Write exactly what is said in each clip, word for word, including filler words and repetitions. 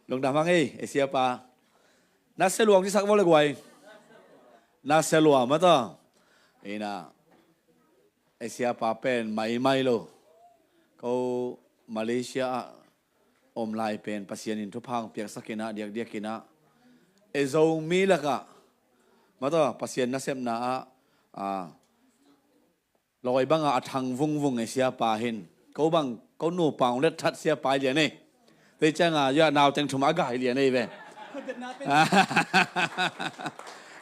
Lungdam hang ei, ei siapa. Na sia lua hong cisak vo le guai. Na sia lua mah tawh. Ina, ei siapa pen maimai lo. Ko Malaysia ah om lai pen Pasian in thupha hong piaksak ina, diakdiak ina, ei Zomi lakah mah tawh Pasian nasepna ah, ah, lawi banga a thang vungvung ei siapa hin. Ko bang, ko nupa hong letthat siapa hi lian ei. Tei cianga, ya, nauteng thum a gah hi lian ei ve.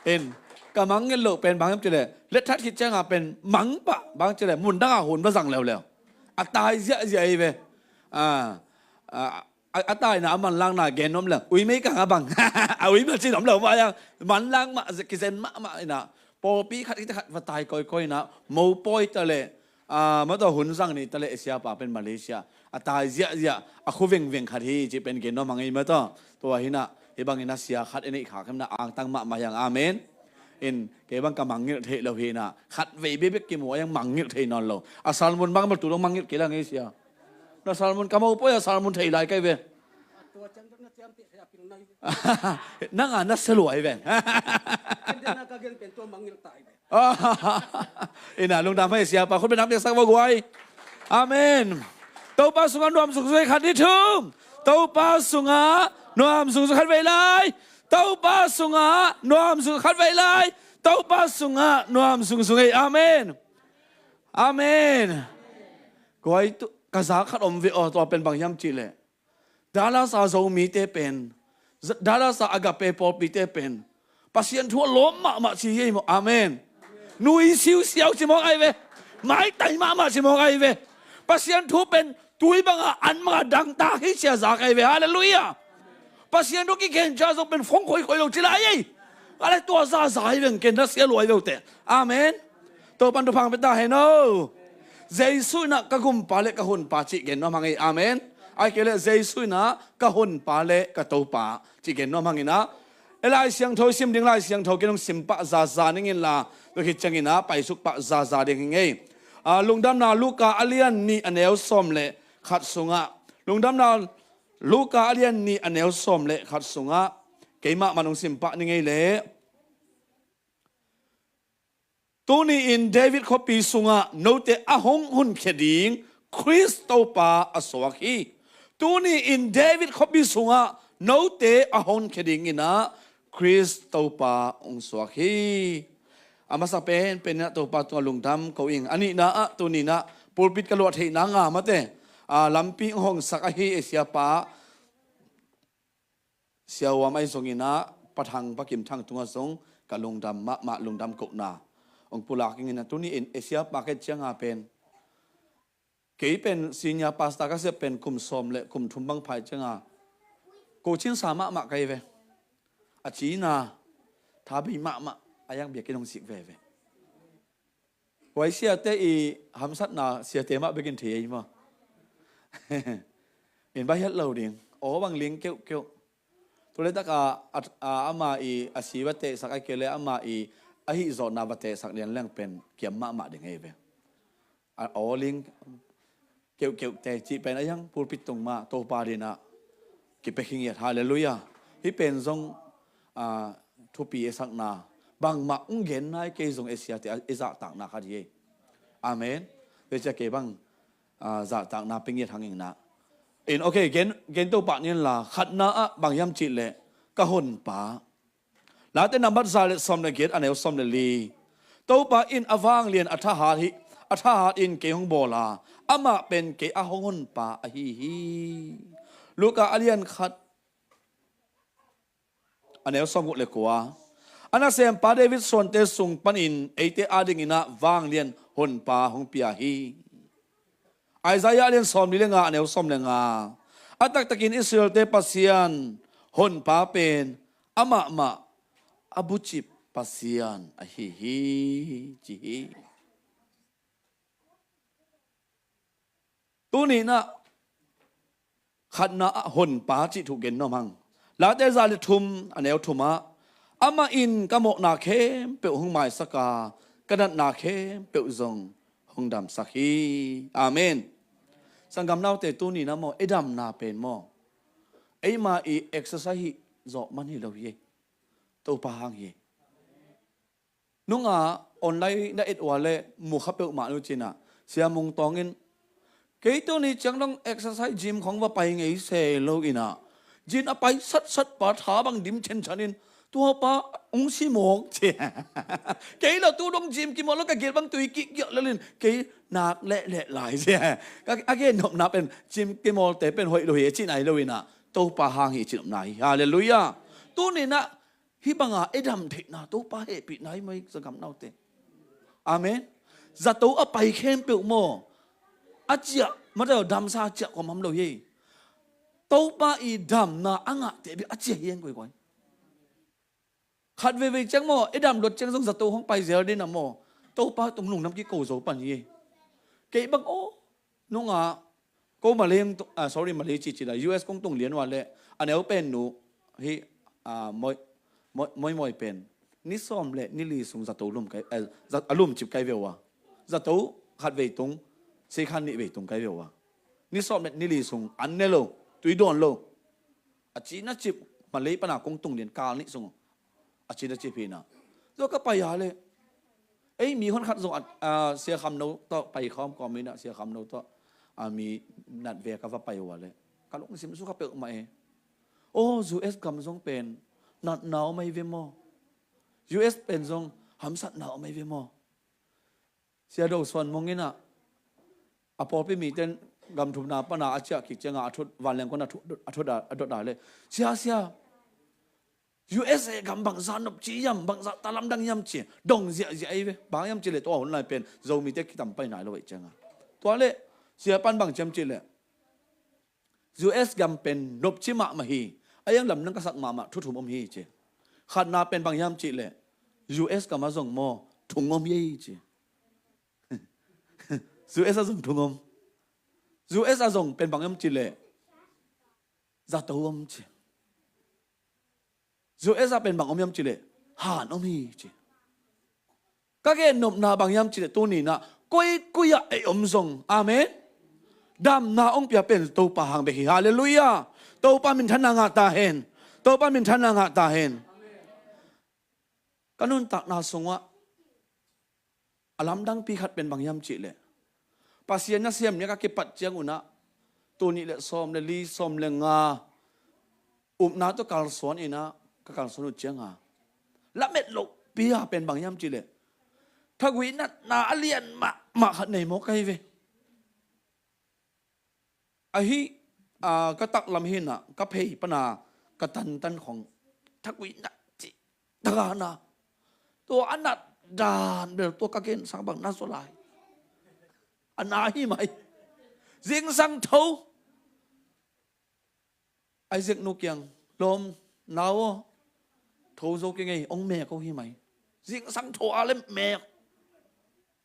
In, ka mangngilh loh pen bang hiam cih leh, letthat khit cianga pen mang pah, bang cih leh, mun danga hun va zang leuleu. A tai ziahziah ei ve. A, a, a, a taina a manlangna gen nuam leng, ui mei kang a bang. A ui mah ci nuam lo mah iang, manlang mah, kizen mahmah ina, pawlpi khat, khat, khat va tai kawikawi ina, mopawi ta leh, a, mah tawh hun zang ni ta leh, ei siapa pen Malaysia a tai ziahziah, a khu vengveng khat hi, cih pen gen nuam hang ei mah tawh. Tua hi ina, hih bangin a sia khat i neih khak hiam ina, angtang mahmah hiang, amen. In, kei bang ka mangngilh theih lo hi ina, khat vei bekbek kimu a hiang mangngilh thei nawn lo. A salmon bang bel tu dong mangngilh kei la ngei sia. Na salmon ka mopawi a salmon thei lai kai ve. Nang a na sia lua hi ven. Ina lungdam hang ei siapa, khut beng nang piaksak vo guai. Amen. Topa sungah nuam sungsung ei khat ni thum. Topa sungah nuam sungsung khat vei lai. Topa sungah nuam sungsung khat vei lai. Topa sungah nuam sungsung ei. Amen. Amen. Guai tu, ka za khat om ve aw, tua pen bang hiam cih leh, Dallas a Zomite pen, Dallas a Agape pawlpite pen, Pasian thu a lawm mahmah ci hi ei maw. Amen. Nui siusiau ci mawk ai ve. Maitai mahmah ci mawk ai ve. Pasian thu pen tui banga an banga dangtak hi ci a zak ai ve. Halleluiah. Pasian thu kikhen cia zong pen fong khoikhoi lo ci lai ei. A le tua zaza hi veng ken na sia luai veute. Amen. Topan thupha hong pia ta hen aw. Jesu in ah ka gumpa le ka hunpa cih gen nuam hang ei. Amen. Ai kei le Jesu in ah ka hunpa le ka Topa cih gen nuam hang in ah. E Lai Siangtho sim ding, Lai Siangtho ken hong sim pah zaza ning in la, tua khit ciangin ah paisuk pah zaza ding hing ei. Ah, Lungdamna Luka a lian nih a neu sawm le khat sungah. Lungdamna Luka a lian nih a neu sawm le khat sungah. Keimah man hong sim pah ning ei le. Tuni-in David khuapi sungah note a hong hunkhia ding Khrist Topa a suak hi. Tuni-in David khuapi sungah note a hong hunkhia dingin ah Khrist Topa hong suak hi. A masa penpen in ah Topa tungah lungdam ko ing. A nihna ah tuni-in ah pulpit ka luah theihna nga mate, a, lampi hong hongsak ahi ei siapa Sia Huam ahi zongin ah, Pa Thang, Pa Kim Thang tungah zong ka lungdam mahmah, lungdam kohna hong pulak ing in ah, tuni-in ei siapa ka et cianga pen, kei pen senior pastor ka sia pen kum sawm le kum thum bang phai cianga, ko cinsa mahmah ka hi ve. A cina tha bei mahmah a, yang biakinn hong sik veve. Huai siate i hamsatna siate mah bekin thei ei maw? In va hiat lo ding. Aw bang ling keuhkeuh. Tule taka a, a, ama i a si va tehsak a kei le ama i a hih zawhna va tehsak lian leng pen kiam mahmah ding ei ve. A aw ling keuhkeuhte cih pen a hiang pulpit tung mah Topa dinah kipia khingiat. Halleluiah. Hih pen zong, a, thupi e sakna bangmah hong gen nai kei zong e siate a, e zahtakna khat hi ei. Amen. Tua cia kei bang, a, zahtakna pia ngiat hang ingnah. In, ok, gen, gen to pah nianla khatna ah bang hiam cih leh ka honpa. Late nambat za le sawm le giat a neu sawm le li. Topa in a vanglian a thahat hi, a thahat in kei hong bawla, amah pen kei a hong honpa ahi hi. Luka a lian khat a neu sawm guk le kua. A nasempa David suante sung panin eite adingin ah vanglian honpa hong pia hi. Isaiah a lian sawm li le nga a neu sawm le nga. A taktakin Israelte Pasian honpa pen amah mah a bucip Pasian ahi hi, ci hi. Tuni nah khatna ah honpa cih thu gen nuam hang. Late za le thum a neu thum ah, amah in ka mawhna khempeuh hong maisaka, ka natna khempeuh zong hong damsak hi. Amen. Sanggamnaute, tuni nah maw, i damna pen maw, Eima i exercise hi zawh man hi lo hi. Topa hang hi. Nunga online na et ua le mu kha peuhmah nu cinah Sia Mung Tawng in, kei tuni ciang dong exercise gym khong va pai ngei se lo inah, gym a pai satsat pa tha bang dim chenchan in, tua pa ung si mawk ci. Kei lo tu dong gym kimawl lo ka gil bang tui kikgiah lelin kei nak lehleh lai ci. A gen nopna pen gym kimawlte pen hoih lo hi ci nai lo inah Topa hang hi ci nopna hi. Halleluiah. Tuninah hih banga i dam theihna Topa hehpihna hi mai zagam naute. Amen. Zato a pai khempeuh maw, a ciah mataw damsa a ciah kawm ham lo hi. Topa i damna a ngahte bik a ciah hi en koikoi. Khat veivei ciang maw i dam luat ciang zong zato hong pai zel dina maw, Topa tung lungdam kiko zo pan hi. Kei bang aw nunga ko Malay, ah, sorry, Malay cici la U S kong tung lian ua le a neu pen nu hi, ah, moi moi moi pen ni sawm le ni li sung zato lum kai, eh, za- a lum cip kai ve ua. Zato khat vei tung, sei khan nih vei tung kai ve ua. Ni sawm le ni li sung an ne lo, tui dawn lo. A cina cip Malay pana kong tung lian kal nih sung a cina cip hina. Zo ka pai a le ei mi hon khat zong a, a, Sia Kham No tawh pai khawm kawm inah Sia Kham No tawh a mi nat ve ka va pai ua le ka lungsim su ka peuh mah e. O U S gam zong pen natna om ai ve maw? U S pen zong hamsatna om ai ve maw? Sia Do Suan Mung inah a pawlpi miten gamthumna pana a ciah kik cianga a thut vanleng kon a thut a thut a a dot a le sia sia U S A gam bangza nopci yam bangza talamdang yam ci dong ziahziah ei ve. Bang yam ci le tua hun lai pen Zomite kitam pai nai lo ei cianga tua le sia pan bang ciam ci le U S gam pen nopci mahmah hi. A yang lamdang ka sak mahmah thu thum om hi ci. Khatna pen bang yam ci le U S gam a zong maw thung om hi ei ci. U S a zong thung om. U S a zong pen bang om ci le zato om ci. U S a pen bang om yam ci le han om hi ci. Ka gen nopna bang yam ci le tuninah koikoi ah ei om zong. Amen. Damna ong pia pen Topa hang bek hi. Halleluiah. Topa minthanna ngah ta hen. Topa minthanna ngah ta hen. Ka nuntakna sungah a lamdangpi khat pen bang hiam cihleh Pasian na siam nia ka kipat ciangunah tul nih le sawm le li sawm le nga upna tawh kalsuan inah ka kalsuan uh cianga lamet lohpi a pen bang hiam cihleh thagui natna a lian mahmah khat nei mawk ahi ve. Ahi, a, ka taklam hinah ka phei pana ka tantan khong thagui nat cih tagahna tua a nat dan bel tua ka gensak bang na zaw lai. A na hi mai. Zingsang tho Isaac nu kiang lawm nau aw tho zo kingei ong mek aw hi mai. Zingsang tho a le mek.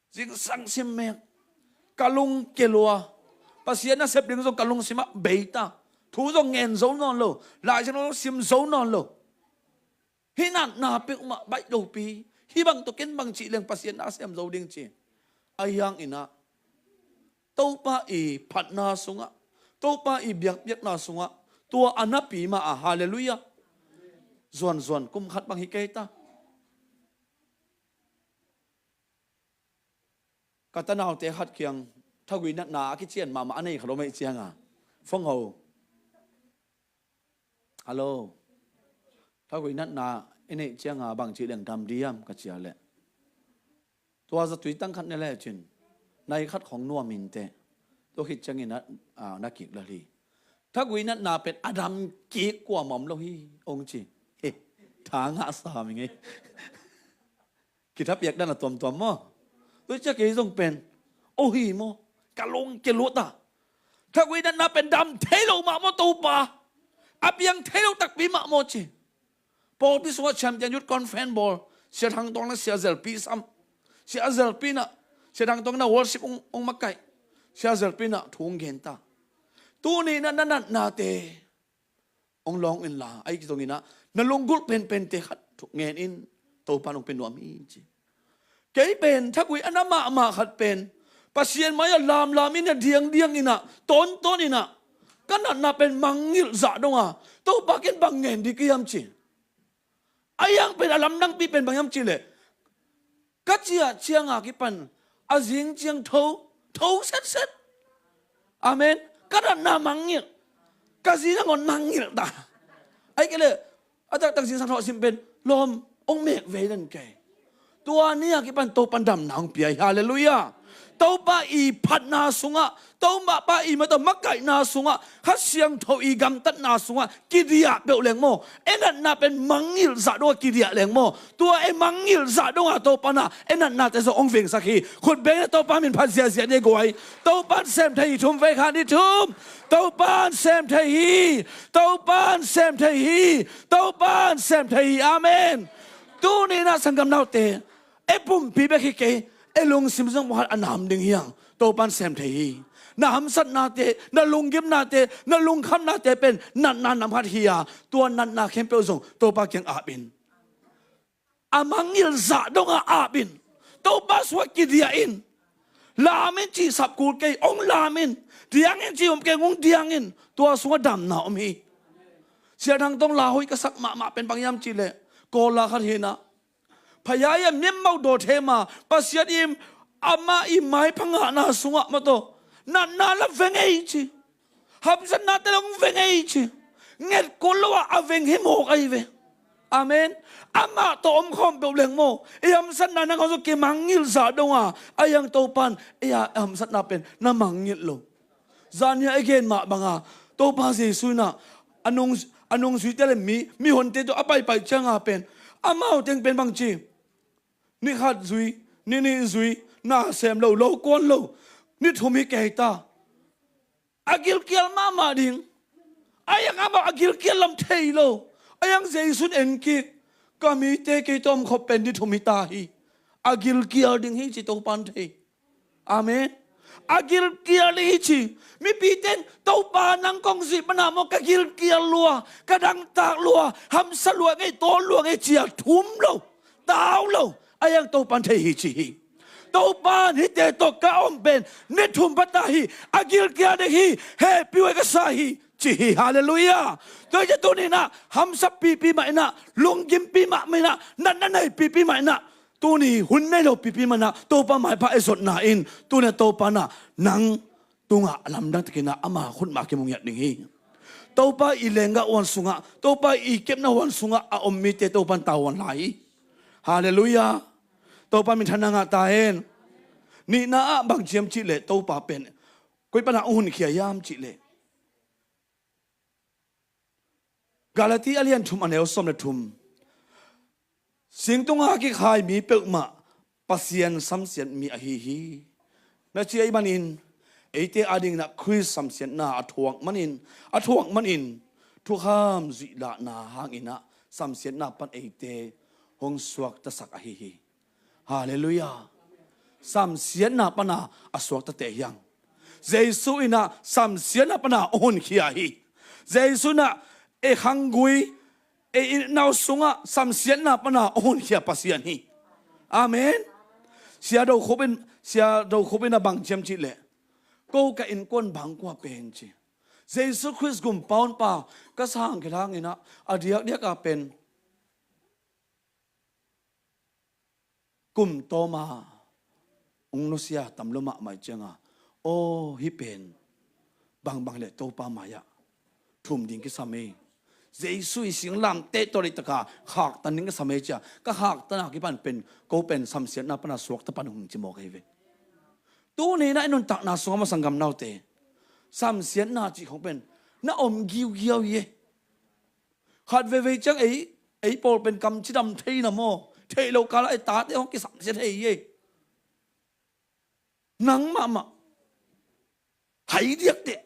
Zingsang sim mek. Ka lung kia lua. Pasian na sep ding zong ka lungsimah beita. Thu zong ngen zo nawn lo. Laisiangtho zong sim zo nawn lo. Hih natna peuhmah baih lopi. Hih bang tawh ken bang cih leng Pasian na siam zo ding ci. Ahi hanginah Topa i phatna sungah Topa i biakpiakna sungah tua a napi mah a halleluiah. Zuanzuan kum khat bang hi kei ta. Ka tanaute khat kiang thagui natna a kician mahmah a nei kha lo mah ih cianga fong ho. Hallo. Thagui natna i neih cianga bang cih leng dam diam ka cia leh tua zatui tang khat ne le cin nai khat khong nuam inteh. Tua khit ciangin a, a, na kik lal hi. Thagui natna pen a dam kik kuamah om lo hi ong ci. He, tha ngah sam i ngei. Kithapiak dan a tuamtuam maw? Tua cia kei zong pen aw hi maw? Ka lung kia luat a thagui natna pen dam thei lo mah maw Topa? A piang thei lo takpi mah maw ci. Pawlpi sungah Champion Youth Conference bawl Sia Thang Tawng le Sia Zelpi sam. Sia Zelpi na Sia Thang Tawng na worship ung, ung makaih. Sia Zelpi na thu ung genta. Tuni na na natnate ong lawng inla ahi kizonginah na lunggulh penpente khat thuk ngen in Topa nong pia nuam hi ci. Kei pen thagui a na mahmah khat pen Pasian mai-ah lamlam in a diangdiang inah tawntawn inah Ka natna pen mangngilh zah dong a, Topa kiang bang ngen ding ka hiam ci. A hiang pen a lamdangpi pen bang hiam cih leh, ka ciah ciang a kipan a zing ciang tho, tho setset. Amen. Ka natna mangngilh, ka zing nangawn mangngilh ta. Ahih kei leh a taktak zingsang thawh sim pen lawm hong mek vei den kei. Tua ni a kipan Topan damna hong pia hi. Halleluiah. Topa i phatna sungah, Topa i mah tawh makaihna sungah, Kha Siangtho i gamtatna sungah kidiah peuh leng maw, e natna pen mangngilh zah dong a kidiah leng maw, tua e mangngilh zah dong a Topa na e natnate zong hong vengsak hi. Khut beng le Topa min phat ziahziah ni guai. Topan sem thei hi. Thum vei khan i thum. Topan sem thei hi. Topan sem thei hi. Topan sem thei hi. Amen. Tuni na sanggam naute, e pumpi bek hi kei, e lungsim zong pakhat a nam ding hi hang. Topan sem thei hi. Na hamsatnate, na lunggimnate, na lungkhamnate pen natna nam khat hi a, tua natna khempeuh zong Topa kiang ap in. A mangngilh zah dong a ap in. Topa sungah kidiah in. Lam in cih sap kul kei, hong lam in. Diang in cih om kei, hong diang in. Tua sungah damna om hi. Sia Thang Tong lauhuai ka sak mahmah pen bang hiam cih leh, Kawl la khat hi na. Phaya i a miammo daw thema, Pasian i amah i maipha ngahna sungah mah tawh natna la veng ei ci. Hamsatnate la hong veng ei ci. Nget kul lo a a veng hi mawk ahi ve. Amen. Amah tawh om khawm peuh leng maw, i hamsatna nangawn zong kimangngilh zah dong a, a hiang Topan ei a hamsatna pen na mangngilh lo. Zan hi a i gen mah banga Topa Jesu in ah a nung, a nungzuite le mi, mihonte tawh a paipai cianga pen amau teng pen bang ci, ni khat zui, ni nih zui, na sem lo, lo kuan lo, ni thum hi kei ta. A gilkial mahmah ding. A hiang amau a gilkial lam thei lo. A hiang Jesu in en kik, ka mite kei tawh om khop pen ni thum hi ta hi. A gilkial ding hi ci Topan thei. Amen. A gilkial ding hi ci. Mipite in Topa nang kong zuih pana maw ka gilkial lua, ka dangtak lua, hamsa lua ngei, tawl lua ngei ci a thum lo, tau lo. A hiang Topan thei hi ci hi. Topan hihte tawh ka om pen ni thum pha ta hi. A gilkial ding hi. Hehpih huai ka sa hi ci hi. Halleluiah. Tua hi ciah tuni in ah hamsa pipi mah in ah, lunggimpi mahmah in ah, natna nei pipi mah in ah, tuni hun nei lo pipi mah in ah Topa maipha i zotna in tuni a Topa in ah nang tungah a lamdang takin ah ama khut mah kimu ngiat ding hi. Topa i lenggah huan sungah, Topa i kepna huan sungah a om mite Topa in tau huan lai hi. Halleluiah. Topa minthanna ngah ta hen. Nihna ah bang ci hiam cih leh Topa pen koi pana hong hunkhia hiam cih leh, Galati a lian thum a neu sawm le thum. Singtunga kikhai mi peuhmah Pasian samsiat mi ahi hi. Na ci ahih manin eite adingin ah Khrist samsiatna a thuak manin, a thuak manin thukham zuih lahna hangin ah samsiatna pan eite hong suaktasak ahi hi. Halleluiah. Samsiatna pana a suaktate hi hang. Jesu in ah samsiatna pana hong hunkhia hi. Jesu in ah ei khanggui, ei itna uh sungah samsiatna pana hong hunkhia Pasian hi. Amen. Sia Do Khup in, Sia Do Khup in ah bang ci hiam cih leh, ko ka innkuan bangkua pen ci, Jesu Khrist gumpa honpa ka sang khit hangin ah a diakdiak a pen kum tawma hong nusia tam lua mahmah cianga, aw, hih pen bangbang leh Topa mai-ah thum ding kisam ei. Jesu i singlamteh tawh leitak a khaktan ding kisam ei cia, ka khaktan a kipan pen ko pen samsiatna pana suakta pan hong ci mawk ahi ve. Tuni in ah i nuntakna sungah maw sanggam naute, samsiatna cih khong pen na om giugiau hi e. Khat veivei ciang ei, ei pawl pen kam cidam thei na maw, theih loh kala ei tate hong kisamsia thei hi ei. Nang mahmah hai diak teh,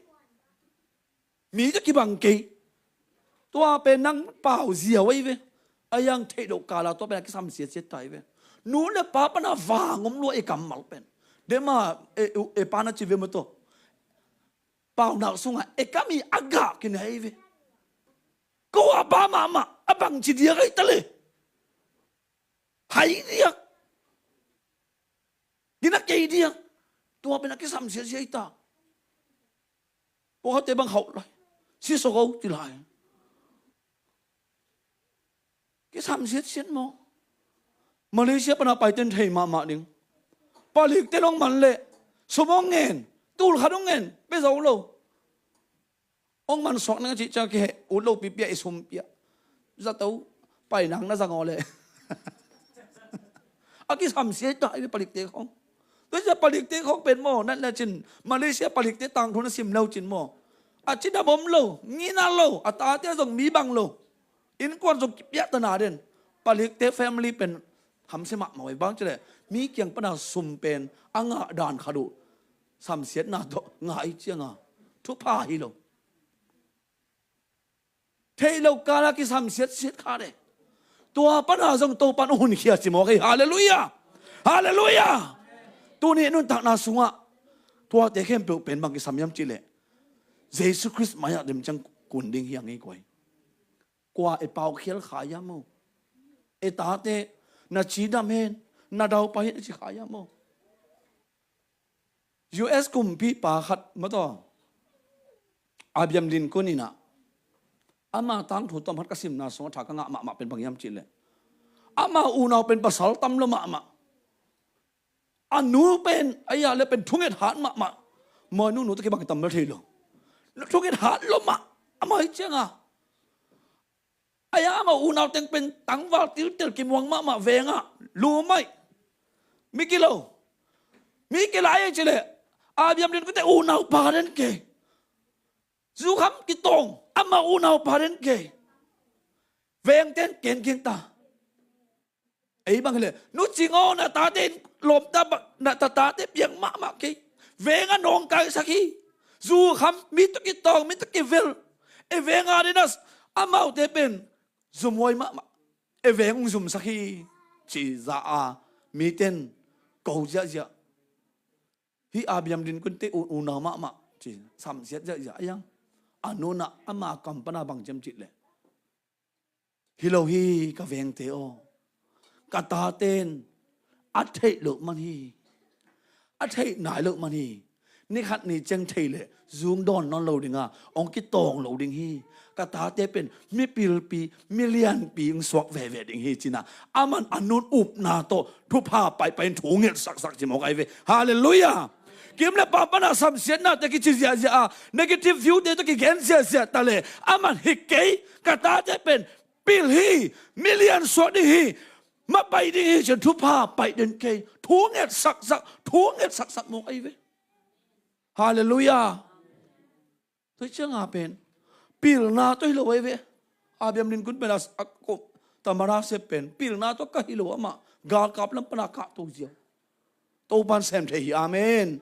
mi tawh kibang kei. Tua pen nang pau ziau ahi ve. A hiang theih loh kala tua pen a kisamsia ciat ta hi ve. Nu le pa pana vang om lua ei kammal pen. Dema e, e pa na ci ve maw tawh, paunak sungah e kam hi a gah kinei ahi ve. Ko a pa mahmah a bangci diak ahi ta le, hai diak, gina kei diak. Tua pen a kisamsia sia hi ta. Pawlkhatte bang khauh lai, si sawk o ci lai. Kisam siatsiat maw? Malaysia pana paiten thei mahmah ding. Palikte hong man leh sum hong ngen, tul khat hong ngen, pia zo lo. Hong man suak ning a cih ciang kiheh ut lo pipiah i sum piah. Zato pai nang na zang aw leh. A kisam siat ta i palikte khong. Tua cia palikte khong pen maw, nat le cin Malaysia palikte tangthu na sim lo cin maw, a cidam om lo, ngina lo, a tate zong mi bang lo. Innkuan zong kipiahtana den. Palikte family pen hamsia mahmah uh ei bang cileh mi kiang pana sum pen a ngah dan khat uh samsiatna tawh ngah i cianga thupha hi lo. Theih lo kala kisam siatsiat kha de. Tua pana zong Topan hong hunkhia ci mawk ei. Halleluiah. Halleluiah. Tuni nuntakna sungah tuate khempeuh pen bang kisam hiam cihleh Jesu Khrist mai-ah dem ciang kun ding hi a ngei koi. Kua e paukhial kha ia maw? E tate na cidam hen, na daupai hen a ci kha ia maw? U S kumpipa khat mataw, Abraham Lincoln inah ama tangthu tawm khat ka simna sungah tha ka ngah mahmah pen bang hiam cihleh ama unau pen pasal tam lo mahmah. A nu pen a ia le pen thunget hat mahmah. Mawi nunu tawh kibang tam lo thei lo. Thunget hat lo mah. A mai cianga a ia ama unau teng pen tangval tiltel kimuang mahmah vengah lu mai. Mi kilo. Mi kila ei cileh Abraham Lincoln te unau pa den kei. Zukham kitawng ama unau pa den kei. Vengten ken ging ta. Ei bang hileh nu cing aw, na tate in lawmta ba, na ta tate piang mahmah kei. Veng a nawngkaisak hi. Zukham mi tawh kitawng, mi tawh kivel. E veng a dina amaute pen zumhuai mahmah. E veng ung zumsak hi. Ci za a miten ko ziahziah. Hih Abraham Lincoln te u, unau mahmah ci samsiat ziahziah a iang. A nunah ama kam pana bang ciam cihleh hi lo hi ka vengte aw. Ka taten a theih loh man hi. A theih nai loh man hi. Nikhat ni ciang thei leh zung dawn nawn lo dinga hong kitawng lo ding hi. Ka tate pen mipilpi milianpi hong suak veve ding hi cina aman a nun upna tawh thupha paipai in thu ngetsaksak ci mawk ai ve. Halleluiah. Kim le pam pana samsiatnate kici ziahziah a negative view te tawh kigen ziahziah ta le aman hi kei, ka tate pen pil hi, milian suak ding hi, mapai ding hi cin thupha pai den kei. Thu ngetsaksak, thu ngetsaksak mawk ai ve. Halleluiah. Tua cianga pen pilna tawh hi lo ai ve. Abraham Lincoln pen a, a ko, Tamara sep pen pilna tawh ka hi lo amah galkap lam pana kahto ziau. Topan sem thei hi. Amen.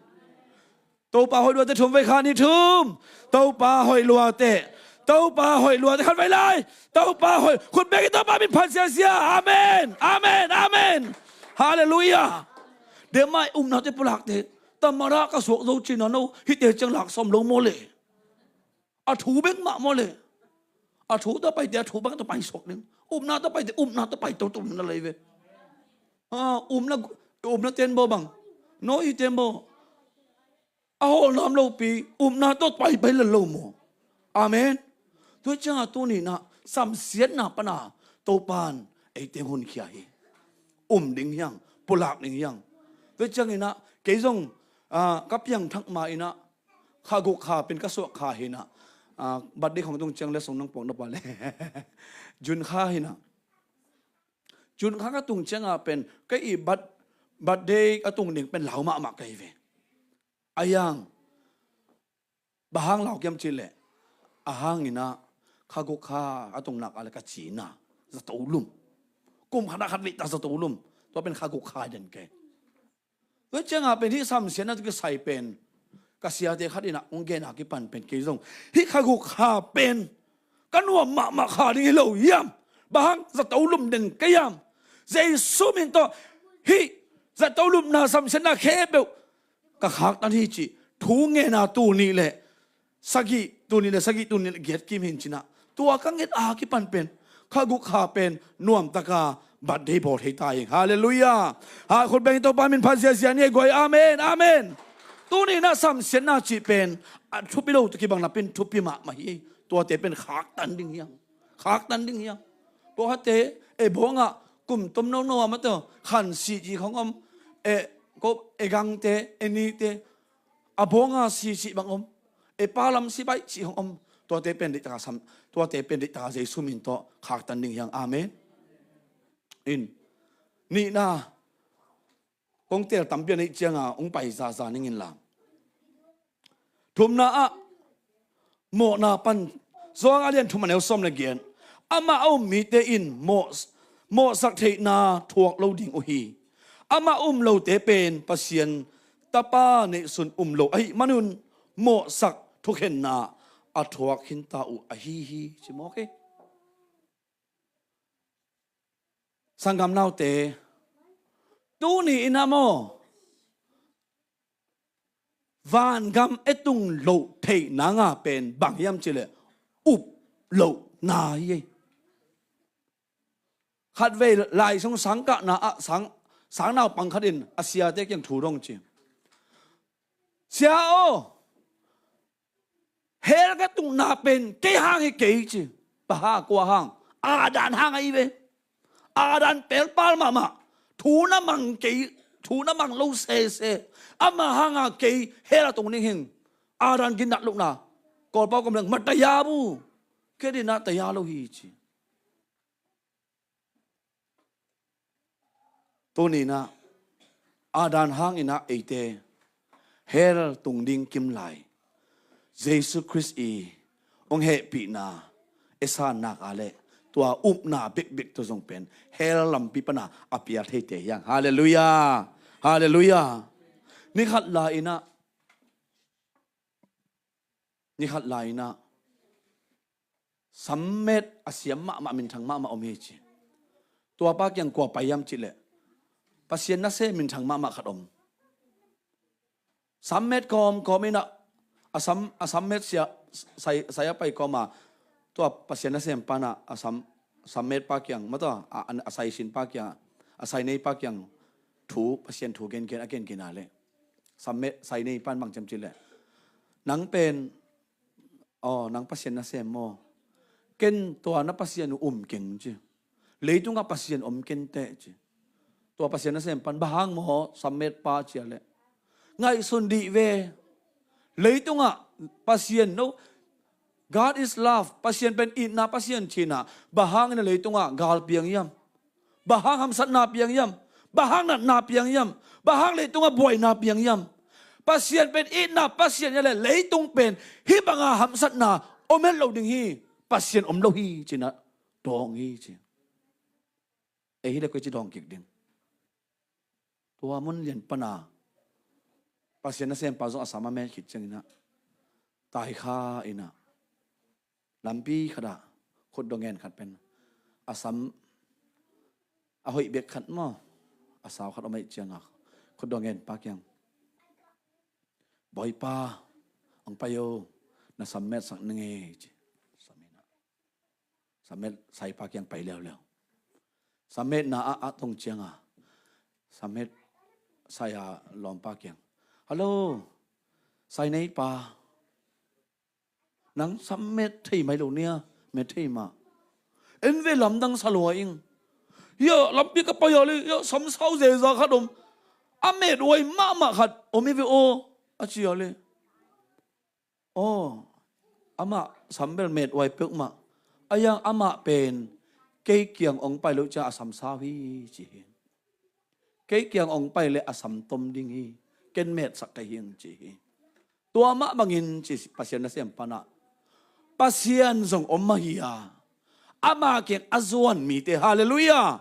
Topa hoih luate thum vei kha ni thum. Topa hoih luate. Topa hoih luate khat vei lai. Topa hoih khut bek i Topa min phat ziazia. Amen. Amen. Amen. Halleluiah. Demai umnate pulakte Tamara ka suak zo cina no hite ciang lak sawm lo maw le? A thu bek mah maw le? A thu ta paite a thu bek ta pai suak ding. Umna ta paite umna ta pai toto na lei ve. Umna, umna tembaw bang no i tembaw a hawlnam lopi umna tawh paipai lel lo maw? Amen. Tua cianga tuninah samsiatna pana Topan eite hunkhia hi. Um ding hiang, pulak ding hiang. Tua cianginah kei zong ka piangthak ma inah kha guk kha pen ka suah kha hinah birthday khong tung ciang le song nang puak na pa le June kha hinah June kha ka tung cianga pen ka i birthday ka tung ding pen lau mahmah ka hi ve. A yang bang hang lau kiam cih leh a hanginah kha guk kha a tung nak a le ka cina zato lum. Kum khat a khat veih ta zato lum. Tua pen kha guk kha den kei. Tua cianga pen hih samsiatna tu kisai pen ka siate khat inah hong gena kipan pen kei zong hih kha guk kha pen ka nuam mahmah kha ding hi lo hiam? Bang hang zato lum den kei hiam? Jesu min tawh hih zato lumna samsiatna khempeuh ka khaktan hi cih thu ngena tul nih le sagih, tul nih le sagih, tul nih le giat kim hin cinah tua ka nget a kipan pen kha guk kha pen nuamtaka birthday bawl thei ta hi. Halleluiah. Ha khut beng Topa min phat ziazia ni guai. Amen. Amen. Tuninah samsiatna cih pen A thupi lo tawh kibang napi-in thupi mahmah hi. Tuate pen khaktan ding hi hang. Khaktan ding hi hang. Pawlkhatte, ei bawngah kum tom nono a mate, khan sih cih khong om. Ei ko, ei gangte, ei nite, a bawnga sih cih bang om. Ei palam sibai cih khong om. Tuate pen deihtaka sam, tuate pen deihtaka Jesu min tawh khaktan ding hi hang. Amen. In. Nihna, kong teel tampi a neih cianga hong pai zaza ning inla. Thumna ah, mawhna pan, Johan a lian thum a neu sawm le giat. Amah a um mite in mawh, mawhsak theihna thuak lo ding uh hi. Amah a um lote pen Pasian Tapa neihsun um lo ahih manun mawhsak thukhenna a thuak khinta uh ahi hi, ci mawk hi. Sanggam naute, tuni in ah maw, vangam e tung loh theih nanga pen bang hiam cih leh up lohna hi ei. Khatvei lai sung sangkahna ah sang, sangnaupang khat in a siate kiang thu dong ci. Sia aw, hell ka tukna pen kei hang hi kei ci. Bang hang, kua hang? Adam hang ahi ve. Adam pelpal mahmah. Thu na mang kei, thu na mang lo sese. Ama hanga kei hell a tung ning hing. Adam ginat lohna. Kawlpau kom leng ma taya bu. Kei dina taya lo hi ci. Tuni in ah, Adam hang in ah eite hell tung ding kim lai. Jesu Khrist i hong hehpihna e sannak a leh tua upna bekbek tawh zong pen hell lampi pana a pial theite hi hang. Halleluiah. Halleluiah. Ni khat lai in ah, ni khat lai in ah, sammet a siam mahmah, minthang mahmah om hi ci. Tua pa kiang kua pai hiam cih leh Pasian nasem minthang mahmah khat om. Sammet kawmkawm in ah, a sam, a sammet sia, sai, sai a pai kawma, tua Pasian nasem pan ah, a sam, sammet pa kiang, ma tua, a, a, a saisin pa kiang, a sainei pa kiang thu, Pasian thu gengen, a gengen a leh. Sammet, sainei pan bang ci hiam cih leh, nang pen, aw, nang Pasian nasem maw? Ken tua na Pasian uh um keng ci. Leitungah Pasian om kenteh ci. Tua Pasian nasem pan, bang hang maw, sammet pa ci a leh. Ngaihsun dih ve. Leitungah Pasian no, God is love. Pasian pen itna Pasian ci-in ah, bang hangin a leitungah gal piang hiam? Bang hang hamsatna piang hiam? Bang hang natna piang hiam? Bang hang leitungah buaina piang hiam? Pasian pen itna Pasian hi a leh leitung pen hih banga hamsatna om het lo ding hi. Pasian om lo hi ci-in ah dawng hi ci. Ei hi leh koi ci dawng kik ding? Tua mun lian pana Pasian nasempa zong a sam a met khit ciangin ah, taikha in ah, lampi khatah khutdawh ngen khat pen a sam a hoih bek khat maw, a sau khat om ahih ciangah khutdawh ngen pa kiang, Bawipa, hong pai o, na sam metsak ning ei ci. Sam in ah, sam met saipa kiang pai leuleu. Sam metna ah a tong ciangah, sam met sai a lawmpa kiang, "Hallo, sainei pa, nang sam met thei mai lo nia, met thei mah. En ve, lamdang sa lua ing. Hiah lampi ka pai a leh, hiah sam sau zeza khat om. A met huai mahmah khat om hi ve aw," a ci a leh. Aw, amah sam bel met huai peuhmah. A hiang amah pen kei kiang hong pai loh ciang a sam sau hi ci hi. Kei kiang hong pai leh a sam tom ding hi. Ken metsak ka hi ing ci hi. Tua mah bangin ci Pasian nasem pan ah, Pasian zong om mah hi a, ama kiang a zuan mite, halleluiah,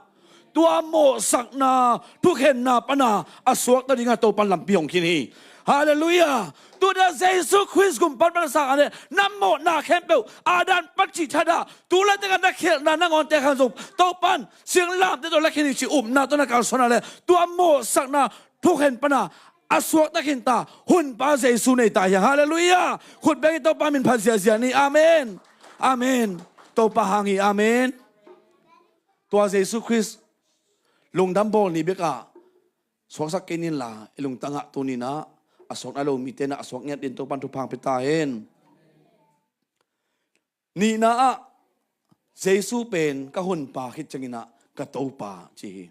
tua mawhsakna, thukhenna pana a suakta dingah Topan lampi hong khin hi. Halleluiah. Tuna Jesu Khrist gumpat pan a sang a leh na mawhna khempeuh, Adam pan cih thadah, tu le tengah na khialhna nangawnte khan zong Topan singlamteh tawh la khin hi ci upna tawh na kalsuan a leh tua mawhsakna, thukhen pana a suakta khinta Honpa Jesu nei ta hi hang. Halleluiah. Khut bengin Topa min phat ziahziah ni. Amen. Amen. Topa hang hi. Amen. Tua Jesu Khrist lungdam bawl ni bekah suaksak kei ning la, i lungtangah tuni in ah a suak nai lo mite na a suak ngiat dingin Topan thupha pia ta hen. Nihna ah Jesu pen ka hunpa khit ciangin ah ka Topa ci hi.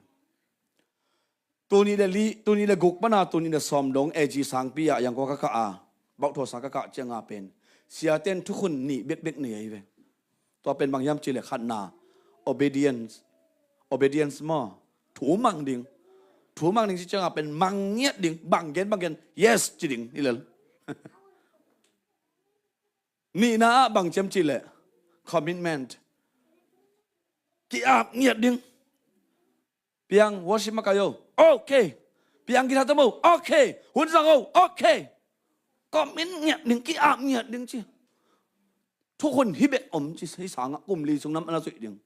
Tul nih le li, tul nih le guk pan a tul nih le sawm dong A G sangpi ah Yangon ka kah a, bauhthawsa ka kah ciang a pen siate in thukhun nih bekbek nei ahi ve. Tua pen bang hiam cih leh khatna, obedience. Obedience maw? Thu mang ding. Thu mang ding ci ciang a pen mang ngiat ding, bang gen bang gen, yes ci ding hi lel. Nihna ah bang ci hiam cih leh commitment. Ki-ap ngiat ding. Piang worship makai o, okay. Piang guitar tam o, okay. Hun zang o, okay. Commit ngiat ding, ki-ap ngiat ding ci. Thukhun hi bek om ci, hi sangah kum li sung nam ana zuih ding.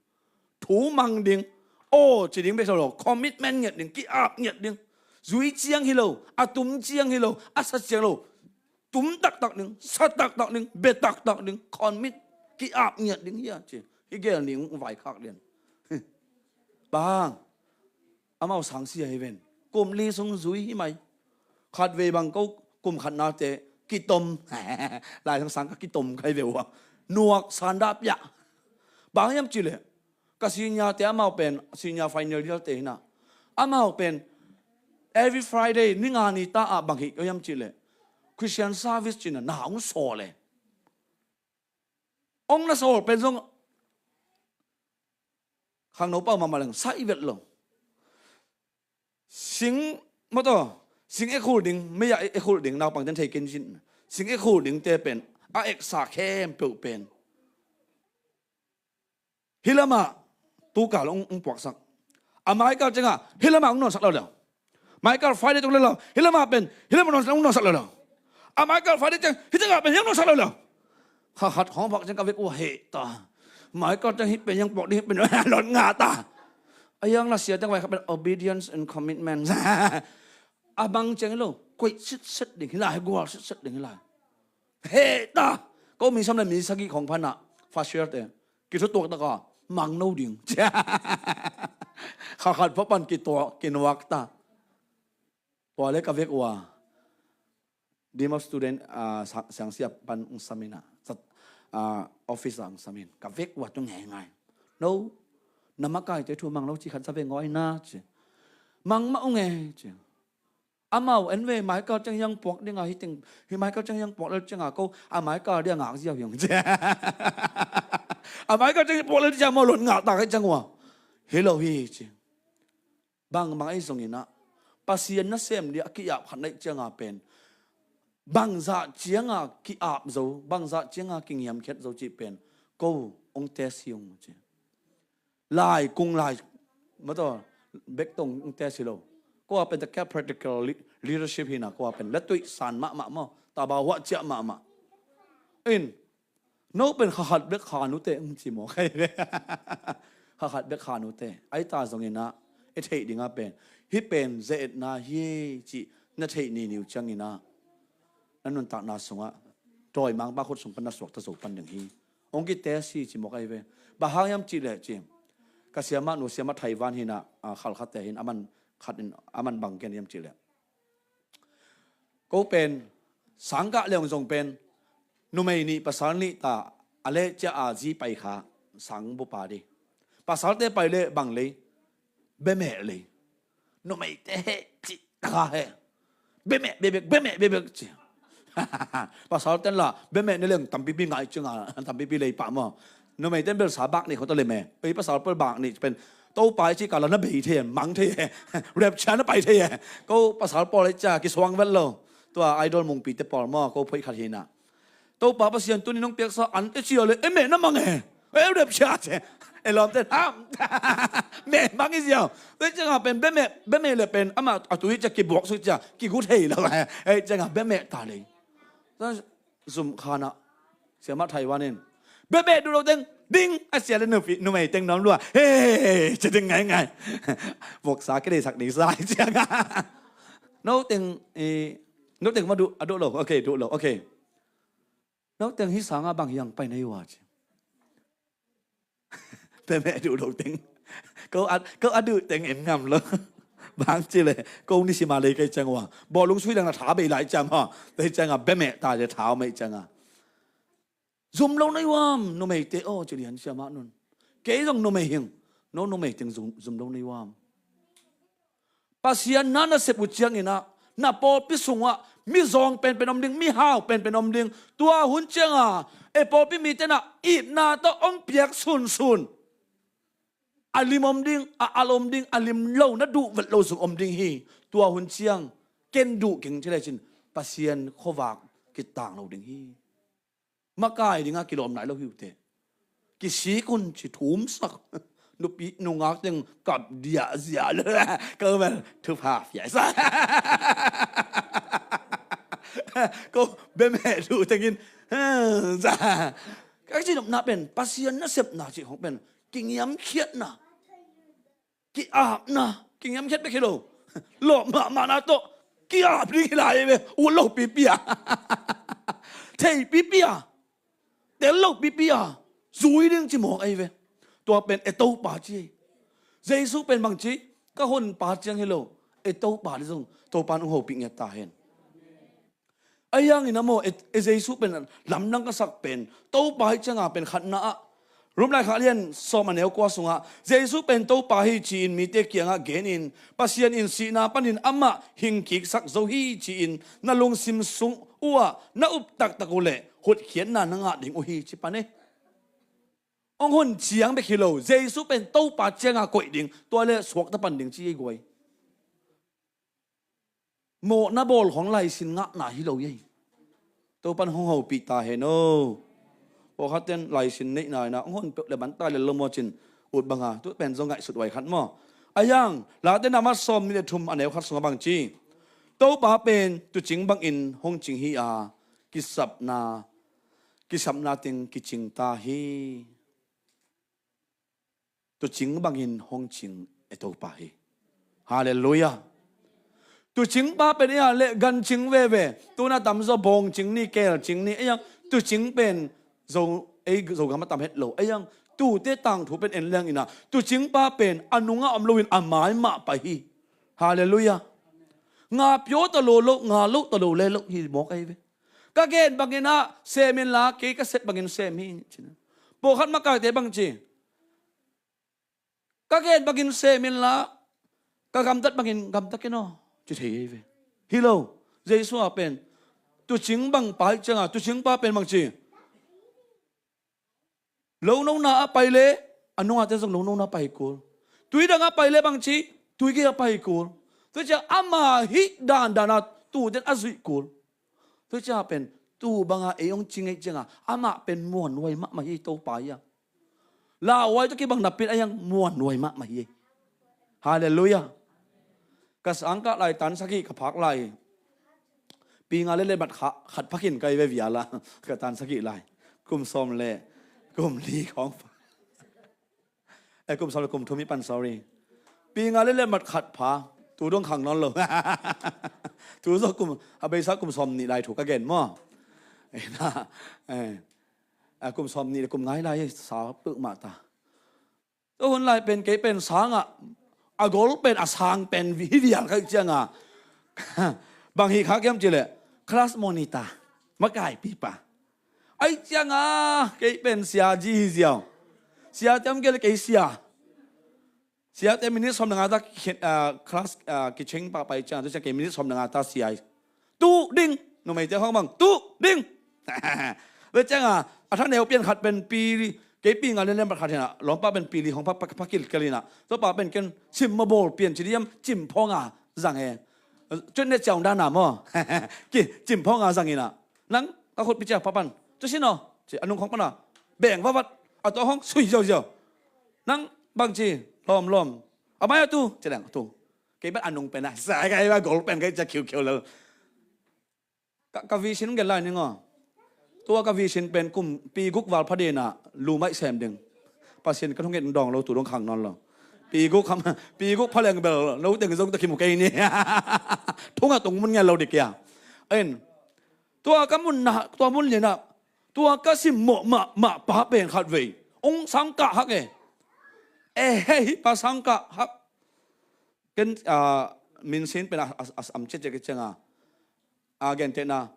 Thu mang ding. Aw ci ding bek so lo, commitment ngiat ding, ki-ap ngiat ding. Zui ciang hi lo, a tum ciang hi lo, a sa ciang lo. Tum taktak ding, sa taktak ding, be taktak ding, commit, ki-ap ngiat ding hi a ci. Hi gel ning vaikhak lian. Bang, amau sangsia hi ven. Kum li sung zui hi mai. Khatvei bang ko kum khatnate kitom. Lai sang sang ka kitom kai ve ua. Nuak sanda pia. Bang hiam cih leh ka senior te amau pen, senior final year te hi na. Amau pen every Friday ni nga ni ta ah bang hi hiam cih leh Christian service ci na na hong sawl e. Hong na sawl pen zong khangno pau mahmah leng sa i vet lo. Sing, mawtaw, sing ek khul ding, mei-ah ek khul ding, naupang ten thei ken zin. Sing ek khul ding te pen a eksa khempeuh pen hih lamah tukal hong, hong puaksak. A maikal ciangah hih lamah hong nawnsak lo lo. Maikal Friday tung lo lo. Hih lamah pen hih lamah nawnsak, hong nawnsak lo lo. A maikal Friday ciang hih ciangah pen hih hong nawnsak lo lo. Kha khat khawng puak ciang ka vek uh a heh ta. Maikal ciang hih pen hih hong puak ding, hih pen hong lot ngah ta. A hiang na sia ciang vai kha pen obedience and commitment. A bang ciang hi lo, koih sitset ding hi lai, gual sitset ding hi lai. Heh ta. Ko mi sawm le mi sagih khawng phan ah first year te kithutuak taka mang no ding. Kha khat pha pan kituak, kinuak ta. Tua le ka vek uh a Dean of Student, ah, sa-, siangsia pan hong sam in ah, sat-, ah, office ah hong sam in. Ka vek uh a tung ngeingai. No, na makaite thu mang lo ci khat sa ve ngawi na ci. Mang mah ung e ci. Amau en ve, maikal ciang hiang puak ding a, hi teng, hi maikal ciang hiang puak lel ciang a ko a maikal dia ngak ziau hiang ci. A maikal ciang puak lel ciang mau lot ngak tak hi ciang ua. Hi lo hi ci. Bangmah ahi zongin ah Pasian nasem dia a ki-ap khat na hih ciang a pen bangzah ciang a ki-ap zo, bangzah ciang a kingiamkhiat zo cih pen ko hong test hi ung ci. Lai kung lai, mawtaw, bek tong hong test hi lo. Ko a pen ta kia practical le-, leadership hi na, ko a pen letuih san mahmah maw, tabau huah ciah mahmah. In, no pen kha khat bek khan uh teh, hong ci maw kai ve. Kha khat bek khan uh teh. Ahi ta zongin ah i theih ding a pen, hih pen ze-etna hi cih na theih niniu ciangin ah na nuntakna sungah dawimangpa khut sung pan na suakta zo pan ding hi. Hong kitest hi ci maw kai ve. Bang hang hiam cih leh ci, ka siamah nu, siamah Taiwan hi na, ah, khalkhatte hi na, aman khat in, aman bang gen hiam cih leh, ko pen sang kah le hong zong pen numei nih pasal nih ta a leh ciah a zi pai kha, sang bupa dih. Pasalte pai leh bang lei, bemeh lei. Numeite heh cih taka heh. Bemeh bebek, bemeh bebek ci. Pasalte in la bemeh ne leng tampipi ngai ciang a, tampipi lei pah maw. Numeite in belsa bak nih khawng ta lei me. Ei pasal pal bak nih pen Topa i cih kal a na bei thei e, mang thei e. Rapture na pai thei e. Ko pasal pawl i cih a kisuang vet lo. Tua idol mungpite pawl maw, ko phoih khat hi na. Topa Pasian tuni nong piaksa ante cia le e meh na mang e. E rapture ce. E lawmte ham. Meh mang i ziau. Ei ciang a pen bemeh, bemeh le pen amah a tui cia kibuak suk cia kigu thei lo e. Ei ciang a bemeh ta lei. Zum khan ah siamah Taiwan in bemeh duh lo teng ding a sia le nupi, numei teng nuam lua. He, cia ding ngaingai. Voksa kei dei sak ding sa ciang a. No teng, eh, no teng ma duh, a duh lo. Okay, duh lo. Okay. No teng hih sangah bang hiang pai na hi ua ci. Bemeh duh lo teng. Ko a, ko a duh teng en ngam lo. Bang ci le, ko ni sima lei kei ciang ua. Bawlung sui dang na tha bei lai ciang ha. Tei ciang a bemeh ta le tha mei ciang a. Zum lo nei uam, numeite aw, ci lian sia mah nun. Kei zong numei hing, no numei teng zum, zum lo nei uam. Pasian na nasep uh ciangin ah, na pawlpi sungah, mizawng penpen om ding, mihau penpen om ding. Tua hun ciangah, e pawlpi mite na, itna tawh ong piak sunsun. A lim om ding, a al om ding, a lim lo, na duh vet lo sung om ding hi. Tua hun ciang, ken duh keng ci le cin, Pasian khuavak kitang lo ding hi. Makai dingah kilawm nai lo hi uh teh. Kisik un ci thumsak. Nupi nungak teng kap diah ziah le. Ko bel thupha fiai sa. Ko bemeh thu tengin. Ka ci nopna pen, Pasian nasepna ci hong pen. Kingiamkhiatna. Ki-apna, kingiamkhiat bek hi lo. Lawp mahmahna tawh ki-ap ding hi lai ve. Ut lo pipi a. Thei pipi a. Tel lo pipi a. Zui ding ci mawk ahi ve. Tua pen e Topa ci. Jesu pen bang ci, ka honpa ciang hi lo. E Topa ding zong, Topa nong hopih ngiat ta hen. Ahi hangin a maw, e, e Jesu pen lamdang ka sak pen, Topa hi cianga pen khatna ah. Rom laikhak lian sawm a neu kua sungah, Jesu pen Topa hi ci-in mite kiangah genin, Pasian in sihna panin amah hingkiksak zo hi ci-in, na lungsim sung uhah, na up taktak uh leh, hotkhiatna na ngah ding uh hi ci pan e. Ong hon ciang bek hi lo, Jesu pen Topa cianga koih ding, tua le suakta pan ding ci ei guai. Mawhna bawl khawng laisin ngahna hi lo ei. Topan hong hopih ta hen o. Pawlkhatten laisin neihna ina hong hon peuh le banta lel lo maw cin ut banga tu pen zong ngaihsut uai khat maw. A yang, Late nama sawm nih le thum a neu khat sungah bang ci. Topa pen tucing bangin hong cing hi a, kisapna, kisapna teng kicing ta hi. Tucing bangin hong cing e Topa hi. Halleluiah. Tucing pa pen ia le gan cing veve. Tuna tamzaw bawng cing ni, kel cing ni. Ei ang tucing pen zo, ei Zogam a tam het lo. Ei ang tute tangthu pen en liang ina. Tucing pa pen a nunga om loin a mai mah pai hi. Halleluiah. Nga pio ta lo lo, nga lo ta lo le lo hi mawk ahi ve. Ka gen bangin ah sem inla, kei ka sep bangin sem hi. Pawlkhat makaite bang ci. Ka gen bangin sem inla, ka gamtat bangin gamta ken aw. Ci thei hi ve. Hi lo, Jesu a pen. Tucing bang pai cianga, tucing pa pen bang ci. Lonona a pai le, a nungate zong lonona pai kul. Tuidang a pai le bang ci, tuigei a pai kul. Tua cia ama hih dandan a tuten a zuih kul. Tua cia pen, tu banga ei hong ci ngeih cianga, amah pen muanhuai mahmah hi Topa ia. Lauhuai tawh kibang napi in a iang muanhuai mahmah hi. Halleluiah. Ka sangkah lai tan sagih ka phak lai. Pi nga le le mat kha-, khat phakin kai ve viala. Ka tan sagih lai. Kum sawm le kum li khawng pha. Eh, kum sawm le kum thum hi pan, sorry. Pi nga le le mat khat pha. Tu dong khang nawn lo. Tu zaw kum, a beisa kum sawm nih lai thu ka gen maw. Eh, na, eh. A kum sawm nih le kum nga lai sa peuhmah ta. Tua hun lai pen kei pen sangah a gol pen a sang pen hi vial kha cianga bang hi kha kiam cileh class monitor makaipipa. Ai cianga kei pen sia ji hi ziau. Sia tiam kei le kei sia. Siate minute sawm le nga ta khen, ah, class, ah, kicheng pah pai ciang, tu ciang kei minute sawm le nga ta sia hi. Tu ding, numeite hong bang, tu ding. Ve cianga, a thaneu pian khat pen pi, kei pi nga le lem khat hina, lawmpa pen pi li hong pa, pa, pa kil kil hina. Tua pa pen ken sim ma bawl pian ci diam, cim phawng a zang e. Cun ne ciang dana maw. Ki, cim phawng a zang hina. Nang, ka khut pi cia, papan. Tu sin aw, ci, a nung khong pana. Beng vavat, a tua hong, sui ziau ziau. Nang, bang ci, lawm, lawm. A mai a tu, ci leng, tu. Kei ban a nung pen a, sa kei ba gol pen kei cia khiu khiu lel. Ka, ka vision gen lai ning aw. Tua ka vision pen kum, pi guk val phadena, lu mai sem ding. Pasian ka thunget dawng lo, tu dong khang nawn lo. Pi guk kham, pi guk phaleng bel, lo teng zong ta khimu kei ni. Thunga tung mun ngen lo dik ia. En, tua ka mun na, tua mun liana, tua ka sim mawh mah, mah pa pen khat vei. Ong sangkah hak e. Eh, hei, hi pa sangkah hak. Ken, ah, minsin pen a, a, a, am ciatciat kei cianga, a gentehna,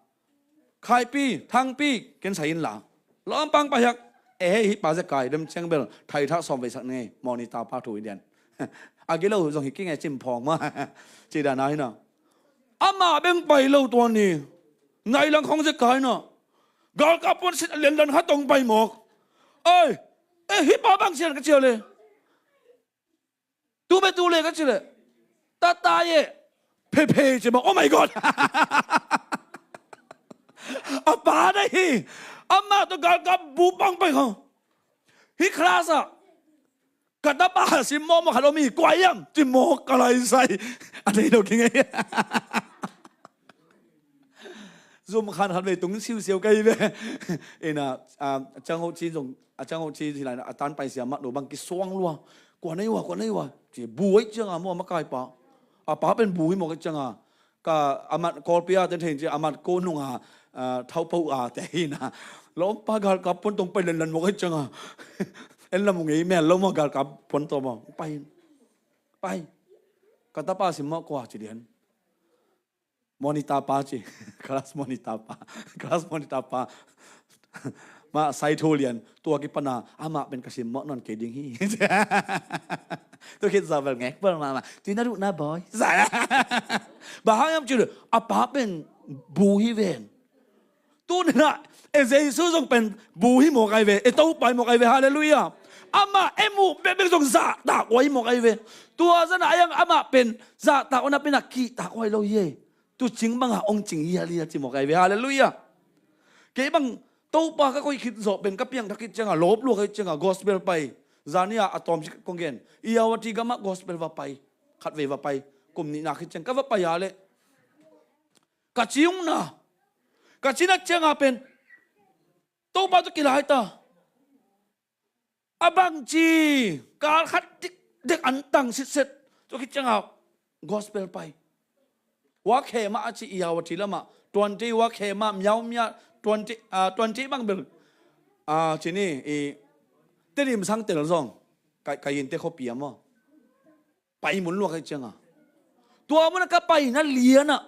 Khaipi, Thangpi, ken sai inla, lawmpang pai hak. E hei, hih pa zekai dem ciang bel thaithak sawm veisak ngei, monitor pa thu i dian. A gilo zong hi kingei cimphawng ma. Ci dana hina. Amah beng pai lo tua ni. Nailang khong zekai na. Galkap puan sit a lianlan khat tong pai mawk. Ai, e hih pa bang sian ka cia le. Tu be tu le ka ci le. Tata ye. Phe phe ci ma. Oh my God. A pa dai hi. Amah tu galkap bu pang pai kho. Hi class a. Ka tapa sim mawk mawk khat om hi. Kua hiam ci mawk ka lai sai. A dei lo kingei. Zum khan khat vei tung siusiau ka hi ve. Ina, a, a ciang ho ci zong, a ciang ho ci hi lai na, a tan pai sia mat lo bang kisuang lua. Kua nei ua, kua nei ua. Ci buai cianga mua makai pa. A pa pen bu hi mawk cianga. Ka amat Kawlpi a ten thei ci amat ko nunga, a, thaupo a te hi na. Lawmpa galkap puan tong pai lenlan mawk cianga. En lam ngei mel lo maw galkap puan tong maw. Pai. Pai. Ka tapa sim mawk kua ci dian. Monitor pa ci. Class monitor pa. Class monitor pa. Ma sai thu lian. Tua kipana. Amah pen ka sim mawk nawn kei ding hi. Tu khit za bel ngek bel mama. Tui na duh na boy. Za. Ba hang yam ci le. A pa pen bu hi ven. Tu nena. E Jesu zong pen bu hi mawk ai ve. E Topa hi mawk ai ve. Halleluiah. Amah e muh bekbek zong zahtak uh hi mawk ai ve. Tua zana a yang amah pen zahtak uh na pen a kihtak uh hi lo hi e. Tu cing banga ong cing hial hial ci mawk ai ve. Halleluiah. Kei bang Topa ka koih khit zawh pen ka piangthak khit cianga lawp luak khit cianga gospel pai. Zania a tawm ci kong gen. Iawati gamah gospel va pai. Khat vei va pai. Kum nihna khit ciang ka va pai a le. Ka ci ungna. Ka ci nak cianga pen. Topa tu kilai ta. A bangci, kal khat dikdek an tang sitset. Tua khit cianga gospel pai. Wakhema a ci Iawati lama. Tuanti Wakhema miaumia. Tuanti, a, tuanti bang bel. A, cini, i, Tedim sang tel zong. Kai, kai inte khopi a maw. Pai mun luak ai cianga. Tua muna ka paina liana.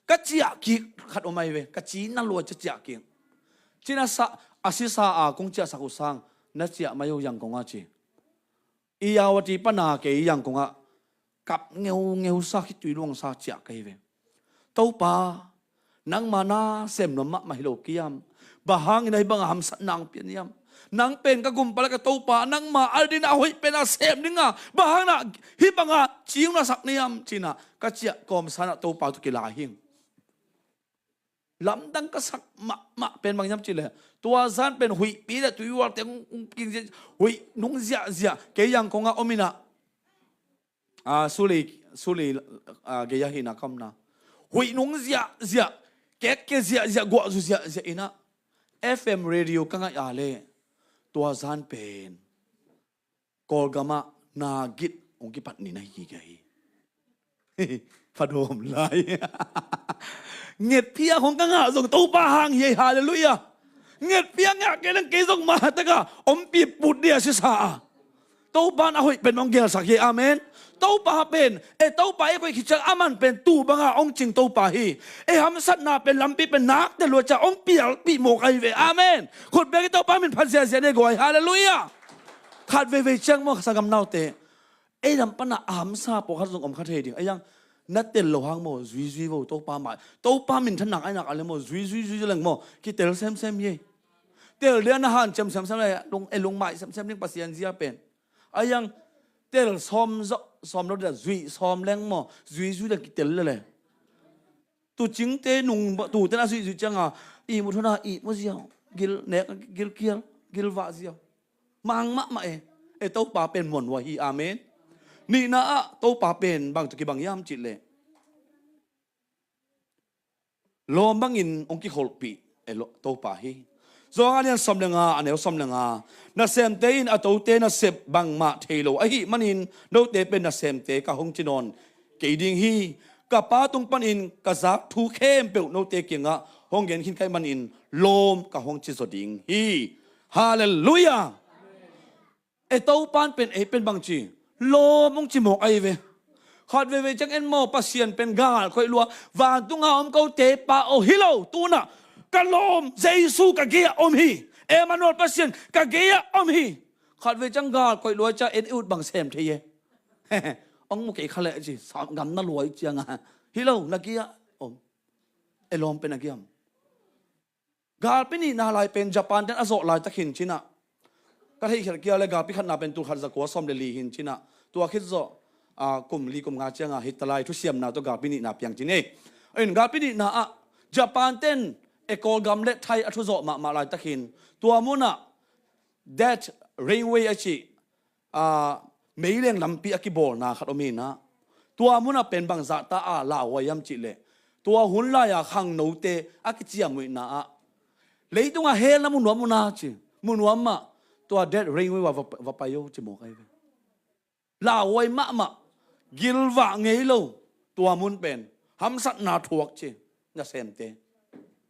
Ka ciah kik khat om ai ve. Ka cina lua cia ciah kik. Cina sa, a sisa a kong ciahsak uh sang. Na ciah mai uh yang konga ci. Iawati pana kei yang konga. Kap ngeungeu sa khitui luang sa ciah kai ve. Topa. Nangma na sem nuam mahmah hi lo kiam. Bang hangin a hih banga hamsatna hong pia niam. Nang pen ka gumpa le ka Topa, nangma a dina a hoih pen a sem dinga. Bang hangin a hih banga cing na sak niam cina. Ka ciah kawmsana Topa tu kilai hing. Lamdang ka sak mahmah pen bang hiam cile. Tua zan pen huihpi le tuihualte hong king zia, huih nung ziahziah. Kei yang konga om ina. A, suli, suli, a, gei a hina kamna. Huih nung ziahziah, kekke ziahziah, guahzu ziahziah ina. F M radio ka ngaih a le. Tua zan pen. Kawlgamah na git hong kipat ni na hi kei hi. Fadawm lai. Ngetphiak hong ka ngah zong Topa hang hi ei, halleluiah. Ngetphiak ngah kei leng kei zong mahtaka ompih put dia sisa a. Topa in a hoih pen hong gelsak hi, amen. Topa pen, e Topa e koih khit ciang aman pen tu banga hong cing Topa hi. E hamsatna pen lampi pen nakte lua ciang hong pialpih mawk ahi ve, amen. Khut beng i Topa min phat ziazia ne guai, halleluiah. Khat veivei ciang maw sanggam naute. Ei lam pana a hamsa pawh khat zong om kha thei ding. Ei ang na tel lo hang maw, zuizui vo, Topa mai. Topa minthanna ai nak a le maw, zuizui zui leng maw, kitel semsem hi. Tel dia na hanciam semsem le, lung, e lungmai semsem ding Pasian zia pen. Ai ang tel sawm zawh, sawm lo dia, zuih sawm leng maw, zuih zui leng kitel le le. Tu cingte nung, tu ten a zuih zui cianga, ihmu thuna, ihmu ziau, gil nek, gil kial, gil vah ziau. Mang mahmah e, e Topa pen muanhuai hi, amen. Nihna ah Topa pen bang tu kibang hiam cih leh. Lawm bangin hong kikholhpih e lo, Topa hi. Zawng a lian sawm le nga, a neu sawm le nga. Nasemte in a tote nasep bangmah thei lo ahih manin note pen nasemte ka hong ci nawn kei ding hi. Ka Pa tung panin ka zak thu khempeuh note kiangah hong gen khin ka hih manin lawm ka hong ci zaw ding hi. Halleluiah. E Topa in pen ei pen bang ci, lawm hong ci mawk ahi ve. Khat veivei ciang en maw, Pasian pen gal koih lua, vantunga om kote pa aw hi lo, tunah ka lawm Jesu ka gei-ah om hi. Emmanuel Pasian ka gei-ah om hi. Khat vei ciang gal koih lua ciang en i ut bang sem thei e. Hong mu kei kha leh ci, sam gam na luai cianga hi lo, na gei-ah om. E lawm pen a giam. Galpi nihna lai pen Japan ten a zawh laitak hin cinah, ka theihkhiat kia le galpi khatna pen tul khat zakua sawm le li hin cinah, tua khit zawh, a, kum li kum nga cianga hitalai thusiamna tawh galpi nihna piang cin ei. In galpi nihna ah Japan ten e Kawlgam le Thai a thuzawh mahmah laitak hin tua munah Dead Railway a cih, a, meileng lampi a kibawlna khat om inah, tua munah pen bangzahta a lauhuai hiam cihleh, tua hun lai-a khangnote a kiciamhuihna ah, leitungah hell na mu nuam uh na ci, mu nuam mah, tua Dead Railway va, va, va pai uh ci mawk ahi ve. Lauhuai mahmah, gilvah ngei lo, tua mun pen hamsatna thuak ci, nasemte.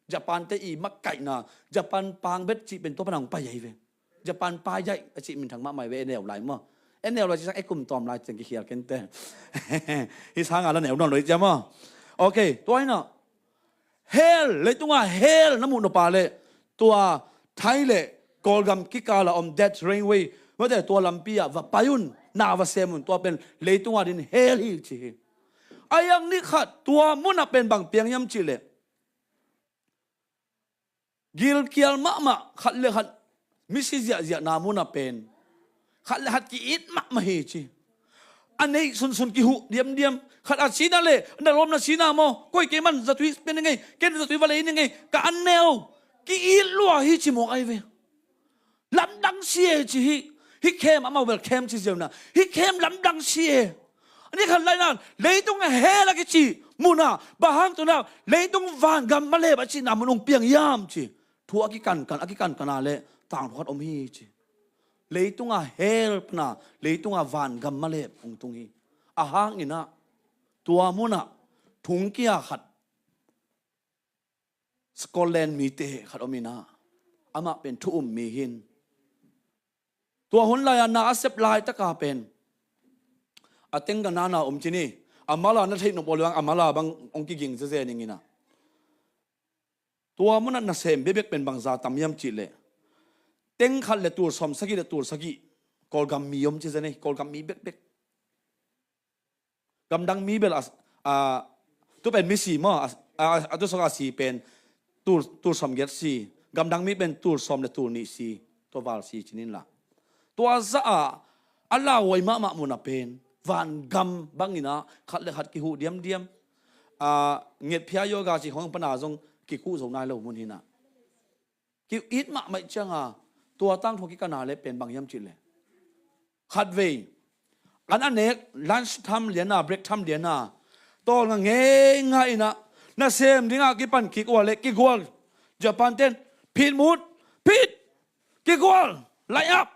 Japan te i makaihna, Japan pangbet cih pen tua pana hong pai ahi ve. Japan pa yaih a cih minthang mahmah ve, e neu lai maw. E neu lai cih sang e kum tawm lai ciang kikhial kente. Hi sanga la neu nawn lo i cia maw. Ok, tua inah hell, leitungah hell na muh nop a leh, tua Thai le Kawlgam kikala om Dead Railway, mate tua lampi ah va pai un, na va sem un, tua pen leitungah din hell hi ci hi. A yang ni khat tua munah pen bang piang hiam cihleh, gilkial mahmah, khat le khat misi ziahziahna munah pen khat le khat ki-it mahmah hi ci. A neih sunsun kihuh diamdiam. Khat a sina le na lawmna sina maw, koi kei man zatui pe ni ngei, ken zatui va lei ni ngei, ka an neu. Ki-it lua hi ci mawk ahi ve. Lamdang si e ci hi. Hih khem amau bel khem ci ziau na, hih khem lamdang si e. A ni khat lai na, leitung a hell a kici muna, bang hang tuna leitung vangam malep a cihna mun hong piang hiam ci. Thu a kikankan, a kikankan a le tangthu khat om hi ci. Leitung a hell pana leitung a vangam malep hong tung hi. A hang inah tua munah thungkia khat Scotland mite khat om inah, amah pen thu um mi hin. Tua hun lai-a na a sep laitaka pen a tengka nana om cin hi. A mala na theih nop aw le bang, a mala bang hong kiging zeze ning inah. Tua munah nasem bekbek pen bangza tam hiam cihleh, teng khat le tul sawm sagih le tul sagih Kawlgam mi om ci zen hi, Kawlgam mi bekbek. Gamdang mi bel a, a, tu pen misi maw, a, a, a tu sawk a si pen tul, tul sawm giat si, gamdang mi pen tul sawm le tul nih si, tua val si cinin la. Tua zah a, a lauhuai mahmah muna pen vangam bangin ah khat le khat kihuh diamdiam. A, ngetphia yoga ci khong pana zong kikuh zo nai lo mun hinah. Ki-it mahmah cianga tua tangthu kikana le pen bang hiam cihleh, khatvei an a nek lunch tham liana, break tham liana, tawlnga ngeingai inah nasem dinga kipan kik ua le kigual. Japan ten phit mut, phit, kigual, line up,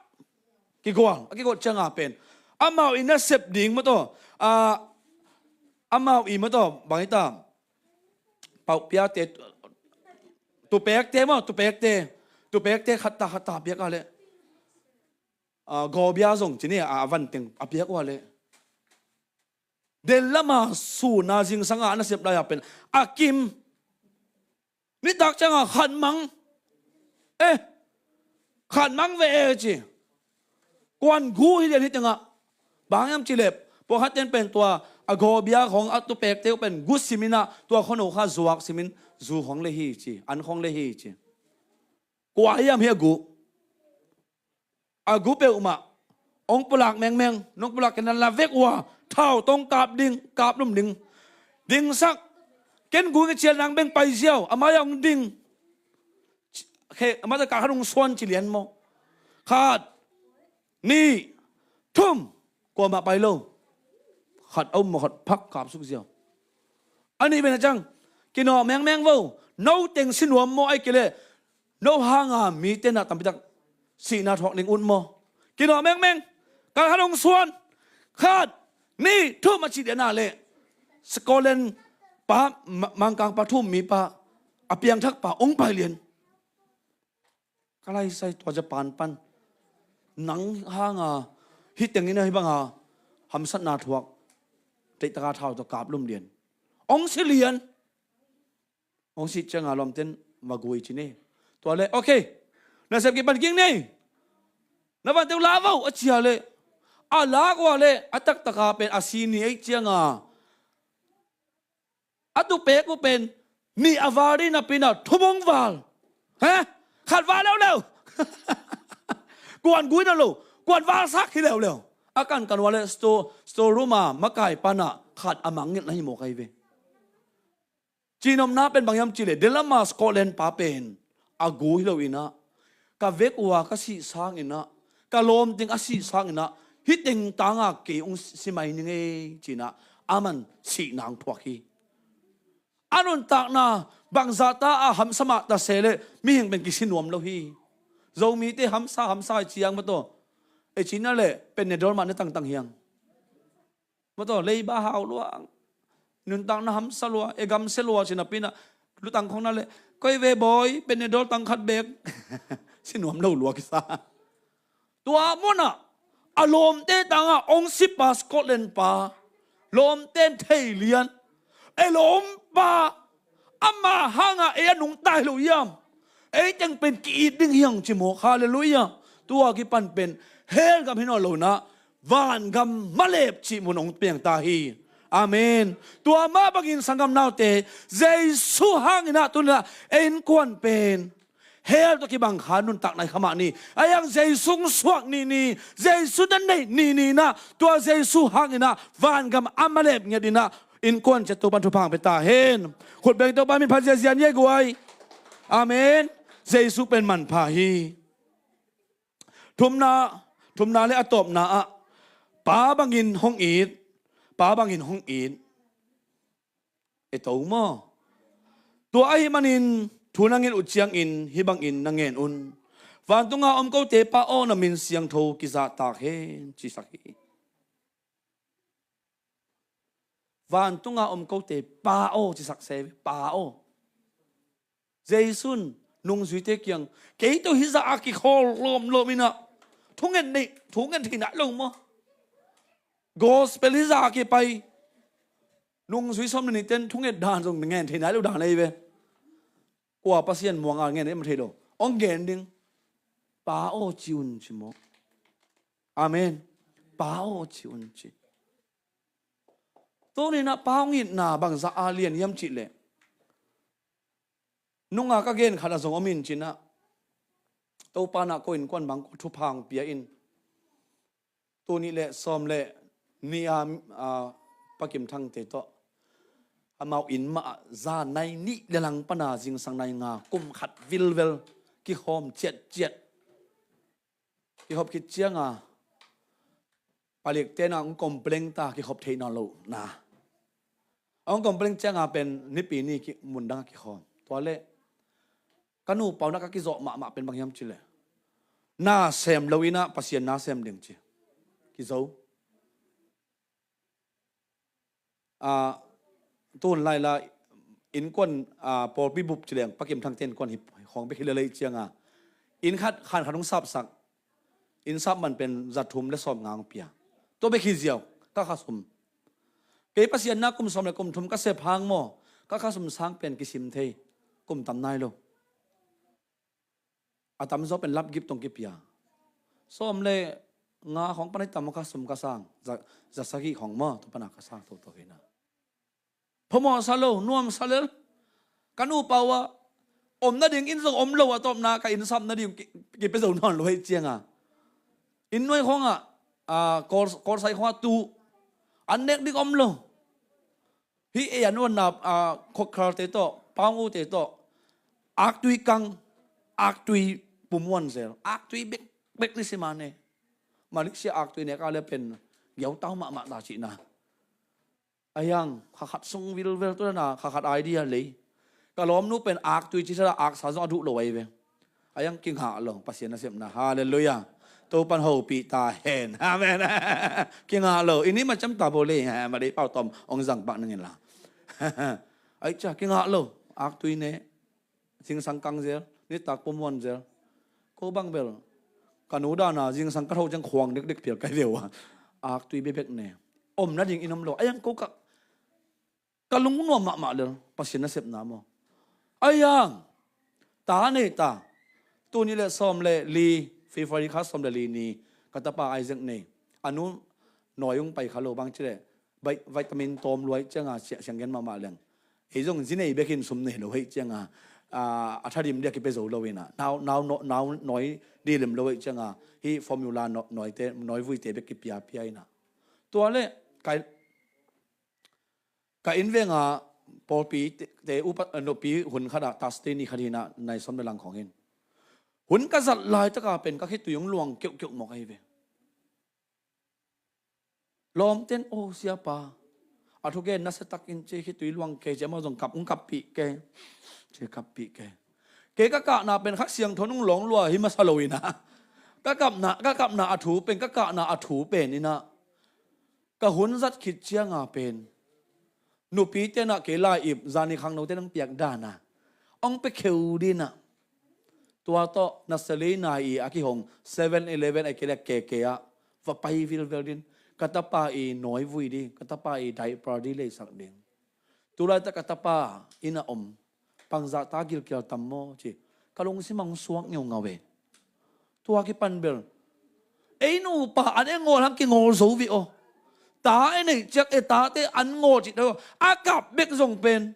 kigual. A kigual cianga pen amau i nasep ding mawtaw, a, amau i mawtaw bang hita, pauhpiate, tupekte maw, tupekte, tupekte khatta khatta piak a le, a, gawbia zong cini a, a vanteng a piak ua le, del lama suna zingsanga a nasep lai-a pen a kim. Nitak cianga khat mang, eh, khat mang ve e ci. Kuan gu hi lian hi tengah. Bang hiam cilep, pawlkhat ten pen tua a gawbia khong a tupekte uh pen gu siminah tua khuano kha zuak simin zu khong le hi ci, an khong le hi ci. Kua hiam hi a gu? A gu peuhmah hong pulak mengmeng, nong pulak kenan la vek ua, thau tong kap ding, kap lum ding. Dingsak, ken gu ngi cial nang beng pai ziau, a mai-ah hong ding. Khe, a mata kah khat hong suan ci lian maw. Khat, nih, thum, kuamah pai lo. Khat a um maw, khat phak kap suk ziau. A nih ven a cang, kinawh mengmeng vo, no teng si nuam maw, ai kei leh no hanga mite na tampitak sihna thuak ding ut maw. Kinawh mengmeng, kal khat hong suan, khat, nih, thum a ci liana leh Scotland pa, ma-, mangkang pa, thum mi pa, a piangthak pa hong pai lian. Ka laisai tua Japan pan, nang hanga hih tengin a hih banga hamsatna thuak Teihtaka thau tawh kap lum lian. Ong si lian. Ong si cianga lawmten va gui ci ni. Tua le, okay. Nasep kipan king nei. Na vante uh la vo a cia le. A lak ua le, a taktaka pen a si ni ei cianga. A tu pek uh pen, nih a val ding napi-in ah thum ong val. He? Khat val leuleu. Kuan gui na lo. Kuan valsak hi leuleu. A kankan ua le store, store room a makai pan ah khat a mangngilh na hi mawk ahi ve. Cinopna pen bang hiam cih leh, Delamas Scotland pa pen a gu hi lo in ah, ka vek uh a ka sih sangin ah, ka lawm teng a sih sangin ah, hih teng tanga kei ong si mai ning ei ci-in ah, aman sihna ong phuak hi. A nuntakna bangzah ta a hamsa mah ta se leh mihing pen kisi nuam lo hi. Zomite hamsa, hamsa ciang mah tawh, e, ci-in ah leh Panadol mah ne tangtang hiang. Mah tawh leiba hau lua, nuntakna hamsa lua, e, gamsia lua ci napi-in ah, lutang khong na leh, koi ve bawi, Panadol tang khat bek. Si nuam lo lua kisa. Tua munah a lawmte tangah ong si pa, Scotland pa, lawmten thei lian, e, lawmpa, ama hangah ei a nungta hi lo hiam? Ei teng pen ki-it ding hi hang ci mawk. Halleluiah. Tua kipan pen hell gam hi nawn lo-in ah, vangam malep cih mun ong piang ta hi. Amen. Tua mah bangin sanggam naute, Jesu hangin ah tuni-in ah ei innkuan pen hell tawh kibang kha nuntakna hi kha mah ni. Ahi hang Jesu ong suak ni ni, Jesu na neih ni ni-in ah, tua Jesu hangin ah vangam a malep ngiat in ah, innkuan ciat Topa'n thupha ong pia ta hen. Khut beng, Topa min phat ziahziah ni ei guai. Amen. Jesu pen manpha hi. Thumna, thumna le a tawpna ah, pa bangin hong it, pa bangin hong it. E to maw? Tua ahih manin thu na ngen uh ciangin hih bangin na ngen un. Vantunga om kote Pa aw, na min siangtho kizahtak hen, cisak hi. Vantunga om kote Pa aw, cisak se, Pa aw. Jesu'n nungzuite kiang, kei tawh hih zah a kikhawl lawmlawm in ah, thungen nei, thungen thei nai lo maw? Gospel hih zah a kipai, nungzui sawm le nihten thunget dan zong ngen thei nai lo dan ahi ve. Kua Pasian muanga ngen ahi maw thei lo. Ong gen ding. Pa aw ci un ci maw? Amen. Pa aw ci un ci. Tuni-in ah Pa ong itna bangzah a lian hiam cih leh, nunga ka gen khat ah zong om in ci-in ah, Topa'n ah ko innkuan bang ko thupha ong pia in. Tul nih le sawm le nih a, a, Pa Kim Thangte tawh amau inn mah ah zan nai nih le lang pan a zingsang nai nga, kum khat vilvel kikhawm ciatciat. Kikhop khit cianga palik ten a hong complain ta, kikhop theih nawn loh na. A hong complain cianga pen Nipi ni ki, mundang a kikhawm. Tua leh ka nupa un ah ka kizawh mahmah pen bang hiam cih leh, na sem lo in ah Pasian na sem ding ci. Kizo. A, tun laila innkuan, a, pawlpi bup ci leng Pa Kim Thangte innkuan hi khawng bek hi lel ahih cianga, inn khat, khan khat hong sapsak. Inn sap man pen za thum le sawm nga hong pia. Tua bek hi ziau, ka khasum. Kei Pasian na kum sawm le kum thum ka sep hang maw, ka khasum sang pen kisim thei. Kum tam nai lo. A tamzaw pen lapgip tawh kipia. Sawm le nga khawng pan a tam ka sum ka sang. Za, za sagih khawng maw, tua pan a ka sang toto kei na. Phamawh sa lo, nuam sa lel. Ka nupa uh ah om nading inn zong om lo, a tawpna ka inn sap nading ki, kipia zo nawn lo ahih cianga, inn nuai khawngah, a, kawl, kawlsai khawngah tu. An nek ding om lo. Hih ei an uanna, a, Khokhalte tawh, Paung Ute tawh, aktui kang, aktui pum uan zel, aktui bekbek ni si mah ne. Malaysia aktui nek a le pen giautau mahmah ta cihna. Ahi hang, kha khat sung vilvel tu na, kha khat idea lei. Ka lawmnu pen aktui ci sa, aksa zong a duh lo ahi ve. Ahi hang kingah lo, Pasian nasepna. Halleluiah. Topan hopih ta hen. Amen. Kingah lo. Ini macam tak boleh. Ha, mari pau tom ong zang pak nangin la. Ai ca, kingah lo. Aktui ne. Zingsang kang zel. Nitak pum uan zel. Ko bang bel. Ka nu dana zingsang ka tho ciang khuang dekdek phial kai deuh a. Aktui bebek ne. om nading in om lo. Ahi hang ko ka, ka lungnuam mahmah lel Pasian nasepna maw. Ahi hang ta nei ta. Tuni le sawm le li, February kha sawm le li ni, ka tapa Isaac nei. A nu nawi ung pai kha lo bang ci le, vitamin tawm luai cianga siang gen mahmah leng. Ei zong zi nei bekin sum nei lo hei cianga, a thadim dia kipia zo lo ina, nau nawi dilim lo hei cianga, hi formula nawi vuite bek kipia pia ina. Tua le ka inn venga pawlpi te upa nupi hun khata Thursday ni khat hina nai sawm le lang khawng hin. Hun ka zat laitaka pen ka khitui hong luang keuhkeuh mawk ahi ve. Lawmten, "O siapa, a thugen nasia takin ci, khitui luang kei ci, amau zong kap hong kappih kei," ci kappih kei. Kei ka kahna pen Kha Siangtho nung lawng lua hi masa lo ina, ka kapna, ka kapna a thu pen, ka kahna a thu pen ina, ka hun zat khit cianga pen nupi tenah kei lai-ip zani khangnote nang piak dana hong pia kheu dina. Tua tawh na salary nai i a kihong seven eleven a kei le keke ah va pai vilvel din. Ka tapa i nawi vui di, ka tapa i diaper di leisak ding. Tulaitak ka tapa ina om. Bangzah ta gilkial tam maw ci, ka lungsim ah hong suak ngeungau e. Tua kipan bel ei nupa an e ngawl hang kingawl zo veh aw. Ta e neih ciak e tate an ngawl cih tawh a kap bek zong pen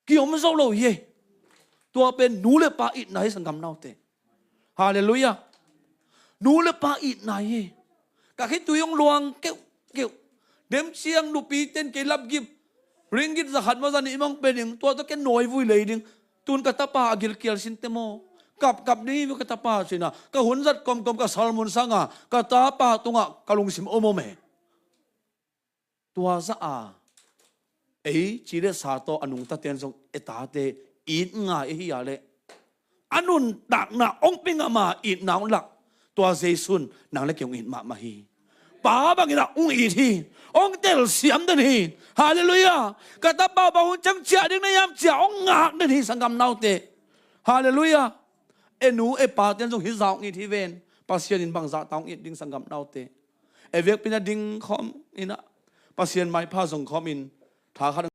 kiom zo lo hi. Tua pen nu le pa itna hi sanggam naute. Halleluiah. Nu le pa itna hi. Ka khitui hong luang keuhkeuh. Dem ciang nupi ten kei lapgip ringgit zakhat maw zanih mawng pe ding, tua tawh ken nawi vui lei ding. Tun ka tapa a gilkial sinte maw. Kapkap ding hi ka tapa cina, ka hun zat kawmkawm ka salmun sanga ka tapa tungah ka lungsim om om e. Tua zah a ei ci le sa tawh a nungtaten zong e tate it ngai ahi a leh a nuntakna hong pingama itna hong lak. Tua Jesu'n nang le kei hong it mahmah hi. Pa bangin ah hong it hi. Hong telsiam den hi. Halleluiah. Ka tapa bang hun ciang ciah ding na hiam ci-a hong ngak den hi sanggam naute. Halleluiah. E nu e paten zong hih zah hong it hi ven. Pasian in bangzah ta hong it ding sanggam naute. E vekpi-in a ding khawm ina, Pasian maipha zong khawmin tha khat